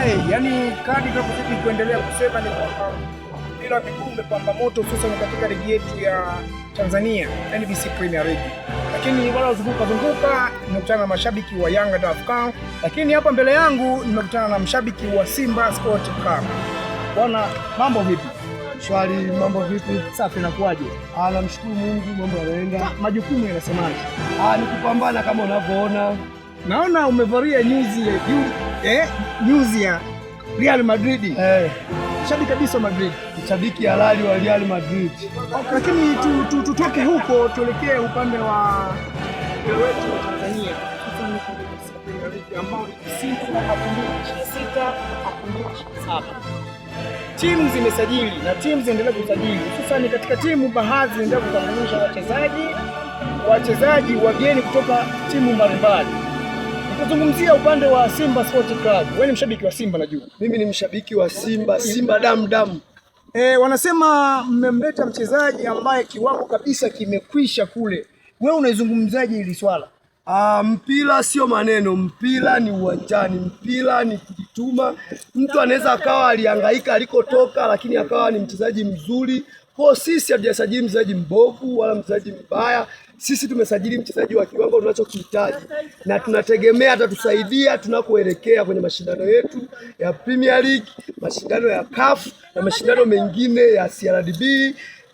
Hey, yani kadri tunavyozidi kuendelea kusema ni kwamba mpira wa miguu umepamba moto hususan katika ligi yetu ya Tanzania NBC Premier League. Lakini wala zunguka zunguka, nimekutana na mashabiki wa Yanga na African, lakini hapa mbele yangu nimekutana na mshabiki wa Simba Sport Club. Bwana, mambo vipi? Shwari, mambo vipi? Safi, nakuaje? Ah, namshukuru Mungu, mambo yanaenda. Majukumu yanasemaje? Ah, ni kupambana kama unavyoona. Naona umevalia nyuzi ya nyuzi ya Real Madrid. Shabiki kabisa wa Madrid. Mshabiki halali wa Real Madrid. Okay, lakini tutoke huko tuelekee upande wa mpira wetu wa Tanzania hususan kwenye ligi ambao ni msimu wa 2026 2027. Timu zimesajili na timu zinaendelea kusajili, hususan katika timu baadhi zinaendelea kutambulisha wachezaji wageni kutoka timu mbalimbali. Nikizungumzia upande wa Simba Sport Club, wewe ni mshabiki wa Simba najua. Mimi ni mshabiki wa Simba, Simba damu damu. Wanasema mmemleta mchezaji ambaye kiwango kabisa kimekwisha kule. Wewe unaizungumzaje hili swala? Ah, mpira sio maneno, mpira ni uwanjani, mpira ni kujituma. Mtu anaweza akawa alihangaika alikotoka, lakini akawa ni mchezaji mzuri. Kwa sisi hatujasajili mchezaji mbovu wala mchezaji mbaya. Sisi tumesajili mchezaji wa kiwango tunachokihitaji na tunategemea atatusaidia tunakoelekea kwenye mashindano yetu ya Premier League, mashindano ya CAF na mashindano mengine ya CRDB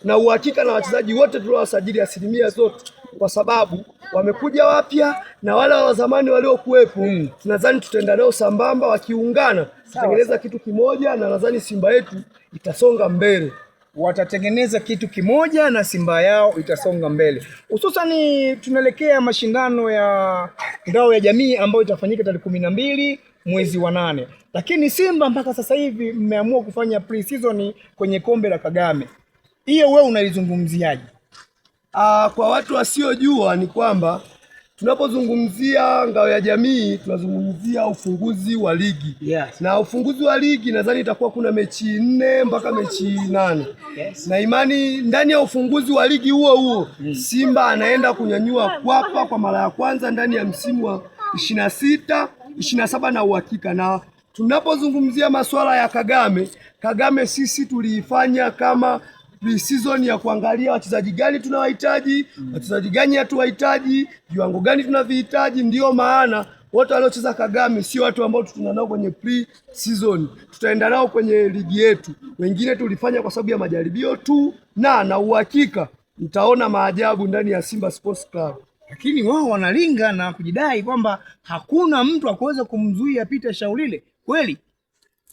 na uhakika na wachezaji wote tuliowasajili asilimia zote, kwa sababu wamekuja wapya na wale wa zamani waliokuwepo, tunadhani tutaenda nao sambamba, wakiungana tutengeneza kitu kimoja, na nadhani Simba yetu itasonga mbele. Watatengeneza kitu kimoja na Simba yao itasonga mbele, hususani tunaelekea mashindano ya ngao ya jamii ambayo itafanyika tarehe 12 mwezi wa 8, lakini Simba mpaka sasa hivi mmeamua kufanya pre-season kwenye kombe la Kagame. Hiyo wewe unaizungumziaje? Kwa watu wasiojua ni kwamba tunapozungumzia ngao ya jamii tunazungumzia ufunguzi wa ligi. Yes. Na ufunguzi wa ligi nadhani itakuwa kuna mechi 4 mpaka mechi 8. Yes. Na imani ndani ya ufunguzi wa ligi huo huo Simba anaenda kunyanyua kwapa kwa mara ya kwanza ndani ya msimu wa 26 27 na uhakika. Na tunapozungumzia masuala ya Kagame, Kagame sisi tuliifanya kama pre-season ya kuangalia wachezaji gani tunawahitaji, wachezaji gani hatuwahitaji, viwango gani tunavihitaji. Ndio maana wote waliocheza Kagame sio watu ambao tutaenda nao kwenye pre-season, tutaenda nao kwenye ligi yetu. Wengine tulifanya kwa sababu ya majaribio tu, na uhakika mtaona maajabu ndani ya Simba Sports Club. Lakini wao wanalinga na kujidai kwamba hakuna mtu akuweza kumzuia Peter Shaulile. Kweli?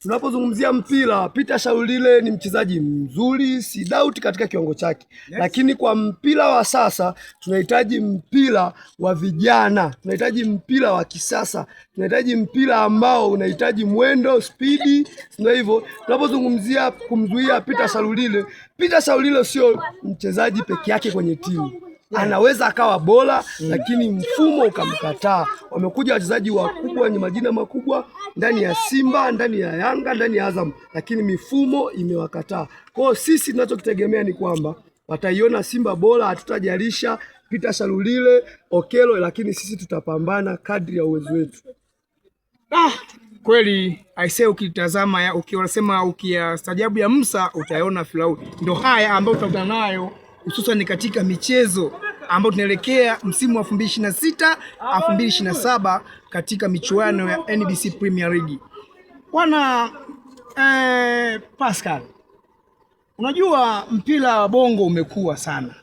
Tunapozungumzia mpira, Peter Shaulile ni mchezaji mzuri, si doubt katika kiwango chake. Yes. Lakini kwa mpira wa sasa tunahitaji mpira wa vijana, tunahitaji mpira wa kisasa, tunahitaji mpira ambao unahitaji mwendo, spidi, ndio hivyo. Tunapozungumzia kumzuia Peter Shaulile, Peter Shaulile sio mchezaji peke yake kwenye timu. Anaweza akawa bora lakini mfumo ukamkataa. Wamekuja wachezaji wakubwa wenye majina makubwa ndani ya Simba, ndani ya Yanga, ndani ya Azam, lakini mifumo imewakataa. Kwa hiyo sisi tunachokitegemea ni kwamba wataiona Simba bora, hatutajalisha Peter Shalulile, Okelo, lakini sisi tutapambana kadri ya uwezo wetu. Kweli aisee, ukitazama ukiwasema ukiyastajabu ya Musa utayaona Firauni. Ndio haya ambayo tutakutana nayo hususan katika michezo ambayo tunaelekea msimu wa 2026 2027 katika michuano ya NBC Premier League. Bwana Pascal, unajua mpira wa bongo umekuwa sana